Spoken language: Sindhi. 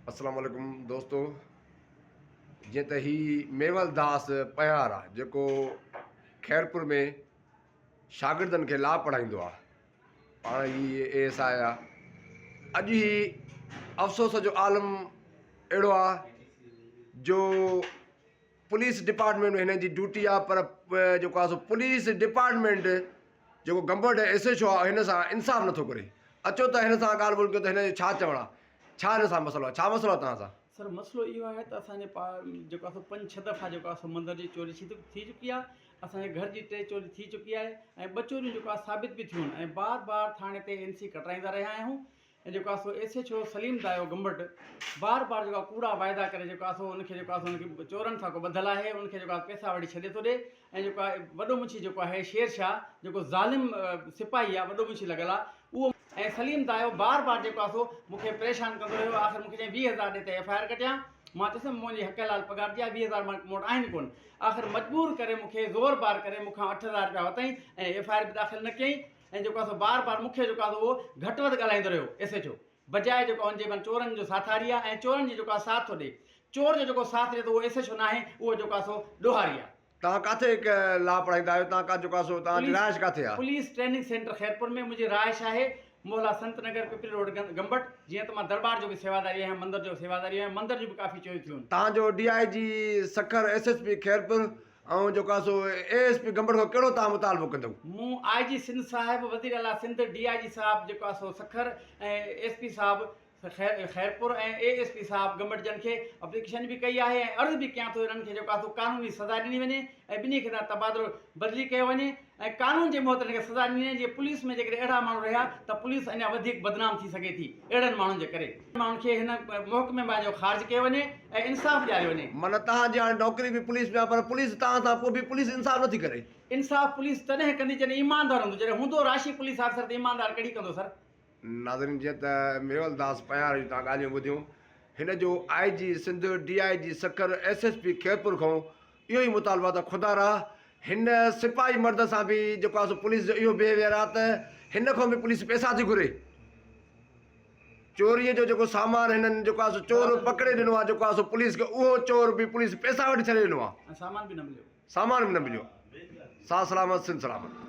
اسلام عليڪم دوستو جيئن ته هي ميول داس پنهيار آ جيڪو خيرپور ۾ شاگردن کي لا پڙهائيندو آ پاڻ هي اي ايس I آ اڄ هي افسوس جو عالم اهڙو آ جو پوليس ڊپارٽمينٽ ۾ هن جي ڊيوٽي آ پر جيڪو آ سو پوليس ڊپارٽمينٽ جيڪو گمبٽ ايس ايڇ او آ هن سان انصاف نٿو ڪري اچو ته هن سان ڳالهه ٻولهه ڪيو ته هن جو ڇا چوڻ آ ڇا هن سان مسئلو آ ڇا مسئلو آ توهان سان؟ سر مسئلو اهو آهي ته اسان جي پا جيڪو آ سو پنج ڇهه دفعا جيڪو آ سو مندر جي چوري ٿي چڪي آ اسان جي گهر جي ٽي چوري ٿي چڪي آهي ۽ ٻه چوريون جيڪو آ ثابت به ٿيون آهن ۽ بار بار ٿاڻي تي اين سي ڪٽرائيندا رهيا آهيون ۽ جيڪو آهي سو S H O Salim Dayo Gambat بار بار جيڪو آهي ڪوڙا واعدا ڪري جيڪو آهي سو ان کي جيڪو آهي سو ان کي چورن سان ڪو ٻڌل آهي ان کي جيڪو آهي پئسا وٺي ڇڏي ٿو ڏي ۽ جيڪو آهي وڏو منشي جيڪو آهي شير شاهه جيڪو ظالم سپاهي آهي وڏو منشي لڳل آهي اهو ۽ سليم دايو بار بار جيڪو آهي سو مون کي پريشان ڪندو رهيو آخر مون کي چيائين 20 هزار ڏي ته ايف I R ڪٽيان مان چيس منهنجي حق حلال پگهار جي آهي 20 هزار مون وٽ آهن ڪونه آخر مجبور ڪري مون کي زور بار ڪري مون کان 8000 رپيا ورتائين ۽ ايف I R به داخل نه ڪيائين ۽ جيڪو آهي سو بار بار مون کي جيڪو آهي سو اهو گهٽ وڌ ڳالهائيندو رهيو ايس ايڇ او بجاء جيڪو آهي ان جي معنيٰ چورن جو ساٿاري آهي ۽ چورن جي جيڪو آهي ساٿ ٿو ڏي چور جو جيڪو ساٿ ڏي ٿو اهو ايس ايڇ او ناهي اهو جيڪو آهي سو ڏوهاري آهي. توهان ڪاٿي لا پڙهائيندا آهيو توهان ڪا جيڪو آهي سو توهان جي رهائش ڪاٿي آهي. پوليس ٽريننگ سينٽر خيرپور ۾ منهنجي رهائش آهي محلا سنت نگر پپري روڊ گمبٽ جيئن ته مان درٻار جو به سيواداري آهيان مندر جو سيواداري آهيان مندر جون به ڪافي چوريون ٿيون آهن. توهان جو D I G Sukkur S S P Khairpur ۽ جيڪو آهي سو اي ايس پي گمبٽ کان ڪهڙو توهان مطالبو ڪندؤ؟ مون آء جي سنڌ صاحب، وزير اعليٰ سنڌ، ڊي I جي صاحب جيڪو آهي سو سکر ۽ ايس پي صاحب خيرپور ۽ اي ايس پي صاحب گمبٽ جن کي اپليڪيشن به ڪئي آهي ۽ عرض به ڪيان ٿو انهن کي جيڪو آهي سو قانوني سزا ڏني وڃي ۽ ٻنهي کي تبادلو بدلي ڪيو وڃي ۽ قانون جي مهت انهن کي سزا ڏني وڃي جيئن پوليس ۾ جيڪڏهن اهڙا ماڻهو رهيا ته پوليس اڃا وڌيڪ بدنام ٿي سگهي ٿي اهڙن ماڻهن جي ڪري. ماڻهن کي هن محڪمي مان جو خارج ڪيو وڃي ۽ انصاف ڏياريو وڃي. معنيٰ توهان جي هاڻي نوڪري به پوليس ۾ آهي پر پوليس توهان سان پوء به پوليس انصاف نٿي ڪري. انصاف پوليس تڏهن ڪندي جڏهن ايماندار هوندو جڏهن هوندو راشي پوليس آفيسر ته ايماندار ڪهڙي ڪندو سر. ناظرين جيئن ته ميول داس پنهيار جون توهان ڳالهيون ٻڌيون هن جو I G Sindh D I G Sukkur S S P Khairpur کان اهو ئي مطالبو آهي ته خدا را هن سپاهي مرد سان به جيڪو آهي سو پوليس جو اهو بيهويئر آهي ته هن کان به پوليس پئسا ٿي گهري. چوريء جو جيڪو سامان هنن جيڪو آهي سو چور پڪڙي ڏنو آهي جيڪو آهي سو پوليس کي اهو چور به پوليس پئسا وٺي ڇڏي ڏنو آهي. سامان به نه مليو. سامان به نه مليو. ساھ سلامت سنڌ سلامت.